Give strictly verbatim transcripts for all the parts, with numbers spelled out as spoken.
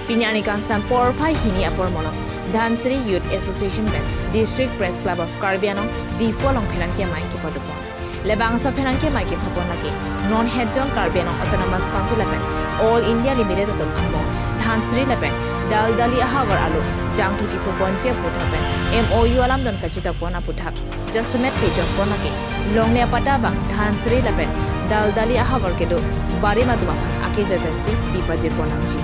Pini arni kangsam porphai hini apor mono Dhansiri Youth Association pen District Press Club of Karbi Anglong Diphu along pherangke amei kepadopon. Labangso pherangke amei kepapon lake non hetjong Karbi Anglong Autonomous Council lapen All India Limited atum angbong Dhansiri lapen Daldali ahavar alo jangthu kipuponji aphuthak pen M O U alam don kachetokpon aphuthak jasemet pejokpon lake longle apatta abang Dhansiri lapen Daldali ahavar kedo barim atum aphan akejoi pensi pipajirpon nangji.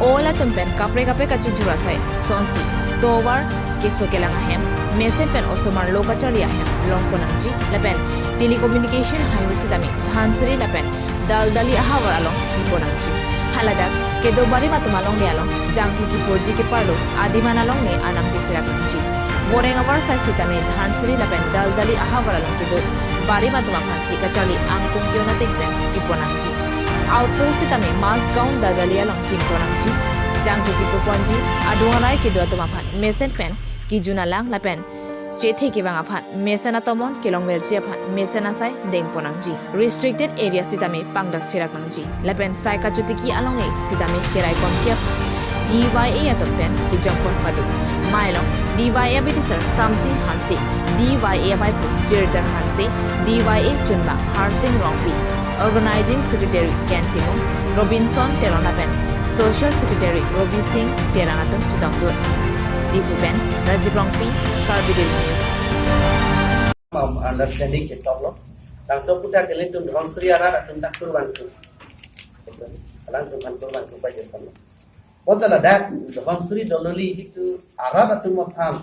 All atum pen kaprek kaprek kachinthur asai sonsi tovar, keso kelang ahem, mesen pen osomar lo kacharli ahem longpon nangji lapen telecommunication haihui sitame Dhansiri lapen Daldali ahavar along pipon nangji. Haladak kedo barim atum alongle along jangthu kipurji keparlo adiman alongle anang pisirak nangji. Voreng avar sai sitame Dhansiri lapen Daldali ahavar along kedo barim atum aphansi kacharli angkung ke-un ateng pen pipon nangji. Outpost sitame Masgaon Daldali along kimpon nangji. Jangthu kipuponji adung arai kedo atum aphan mesen pen kijun alang lapen chethe kevang aphan mesen atomon kelongverji aphan mesen asai dengpon nangji. Restricted area sitame pangdak sirak nangji. Lapen sai kachotiki alongle sitame keraiponji aphan D Y A atum pen kejongpon pado. Mailong D Y A abidisar Samsing Hanse, D Y A abaiphu Jirjar Hanse, D Y A chunbang Harsing Rongpi, Organizing Secretary Ken Timung, Robinson Teron lapen Social Secretary Robi Singh Terang atum chetongdun. Diphu pen Rajiv Rongpi, Karbi Daily News. Understanding chetoklo. Laso aphuthak ke ilitum Dhansiri arat atum dak kurvangthu. Alangtum aphan kurvangthu pajirponlo. Bonta ladak Dhansiri Daldali hitu arat atum aphan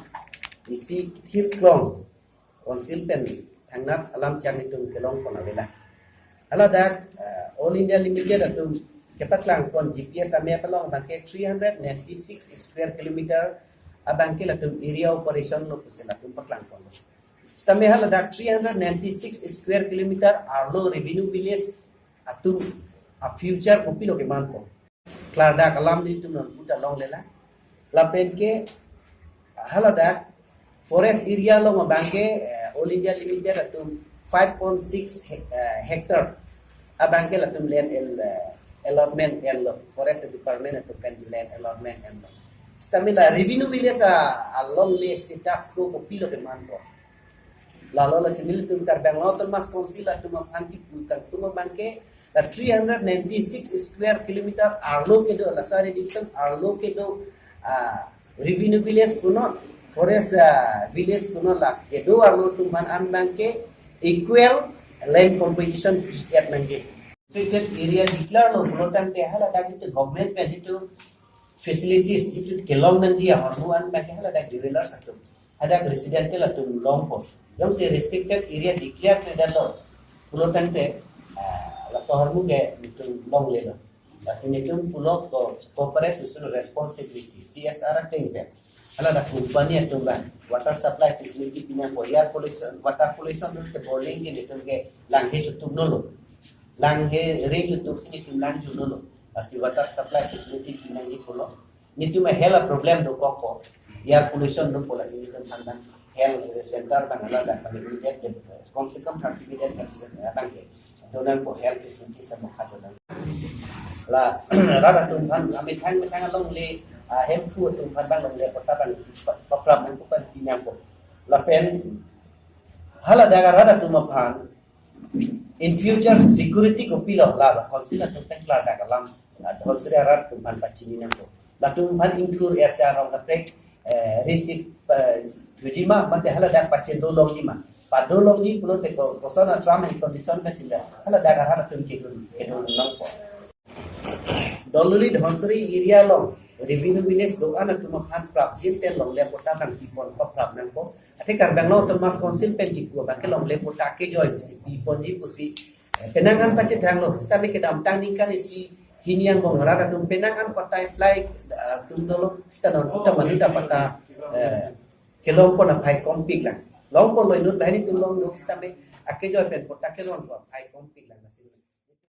isi thirklong Council pen thangnat alam chang itum kelongpon avela. Haladak, eh, All India Limited atum kepaklangpon G P S amei along abangke three hundred ninety-six square kilometer abangke latum area operation lo pusi latum paklangponlo. Sitame haladak three hundred ninety-six square kilometer arlo revenue village atum a-future kopilo kemanpo. Klardak alam nelitum non puta longlelang. Lapen ke haladak forest area along abangke, eh, All India Limited atum five point six he-, eh, hectare abangke latum land al-, eh, allotment enlo, Forest Department atum pen land allotment enlo. Sitame la revenue village a, alongle status quo kopilo kemanpo. Lalo lasi nelitum Karbi Anglong Autonomous Council atum aphan kipu kangtung abangke la three hundred ninety-six square kilometer arlo kedo, laso jurisdiction arlo kedo, ah, revenue village punon, forest, ah, village punon la kedo arlo atum aphan an abangke equal land composition pi-et nangji. Restricted area declare lo pulo tangte haladak hitu government pen hitu facilities hitu kelong nangji ahormu an abangke haladak developers atum, hadak residential atum longpo. Jongsi restricted area declare kledetlo pulo tangte, ah, laso ahormu ke nelitum longlelo. Lasi nelitum pulo ko corporate social responsibility, C S R ateng pen haladak company atum abang water supply facility pinangpo, air pollution, water pollution dun ke borling ke nelitum ke langhe chutum nolo. Langhe ring chutum si nelitum lang chutum nolo. Lasi water supply facility pinangji pulo. Nelitum health problem dokokpo, air pollution dopo, lasi nelitum aphan health center abang haladak abang immediate, kom se kom thirty minute health center abangke donangpo, health facility samokha donang. La rat atum aphan amethang methang alongle, ah, Hemphu atum aphan abang longle patta abang pa-, paprap nangpo, pinangpo. Lapen haladak arat atum aphan in future security kopilo, la, la Council atum pen klardak alam, la Dhansiri arat atum aphan pachini nangpo. Latum aphan include S R rong kaprek, eh, receive, eh, thuji ma, mate haladak pachini dolongji ma. Padolongji pulote ko, koson a term and condition kachila, haladak arat atum kedun, kedun nangpo. Daldali Dhansiri area along revenue village do-an atum aphan prapjin pen longle patta nangpipon paprap nangpo. Athe Karbi Anglong Autonomous Council pen kipu abangke longle patta kejoi pusi piponji pusi, eh, penang an pachethanglo. Sitame kedamtang ningkan isi hini angbong rat atum penang an patta apply, eh, atum dolo, sita non puta manuta patta, eh, kelongpon aphai kompiklang. Longponlo inut banghini atum longlo, sitame akejoi pen patta kelongpon aphai kompiklang.